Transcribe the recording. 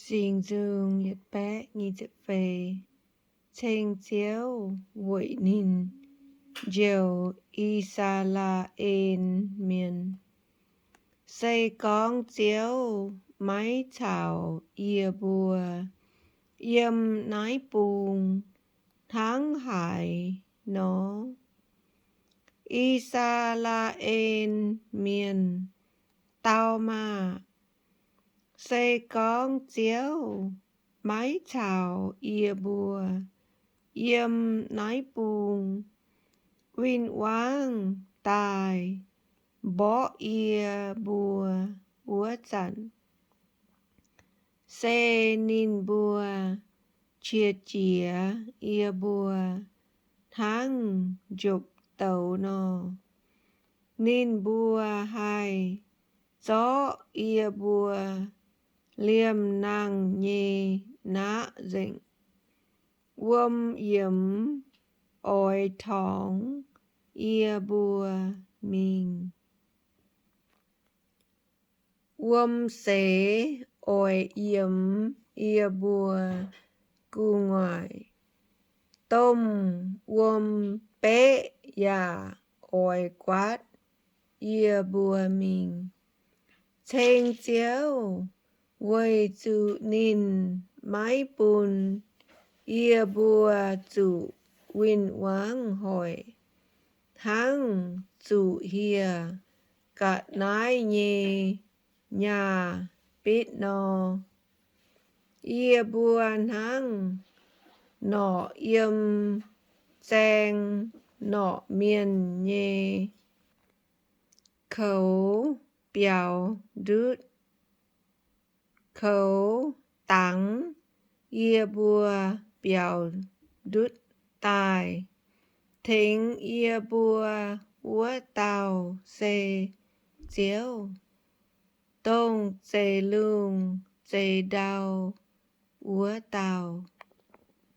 Singx Nzung, ceng Ziouv weic ninh njoux I^saa^laa^en Mienh. Se gorngv Ziouv maiv caux yie mbuo yiem naaiv bung hnangv haaix nor, I^saa^laa^en Mienh, dau maah! Se gorngv Ziouv maiv caux yie mbuo yiem naaiv bung win-wangv daaih mborqv yie mbuo wuov zanc, se ninh mbuo qiex jiez yie mbuo hnangv njopv douz nor. Ninh mbuo haih zorqv yie mbuo liemh nangh nyei naqv nzengc. Wuom yiemx oix torngx yie mbuo mingh. Wuom seix oix yiemx yie mbuo gu'nguaaic. Domh wuom beqv yaac oix guaatv yie mbuo mingh. Ceng Ziouv, weic zuqc ninh maiv bun yie mbuo zuqc win-wangv hoic, hnangv zuqc hieh ga'naaiv nyei nyaah bitv nor. Yie mbuo hnangv norqc yiem zaeng norqc mienh nyei koux biaux ndutv. Koux dangx yie mbuo biaux ndutv daaih. Tengx yie mbuo wuov dauh se Ziouv, dongh zeix lungh zeix ndau wuov dauh.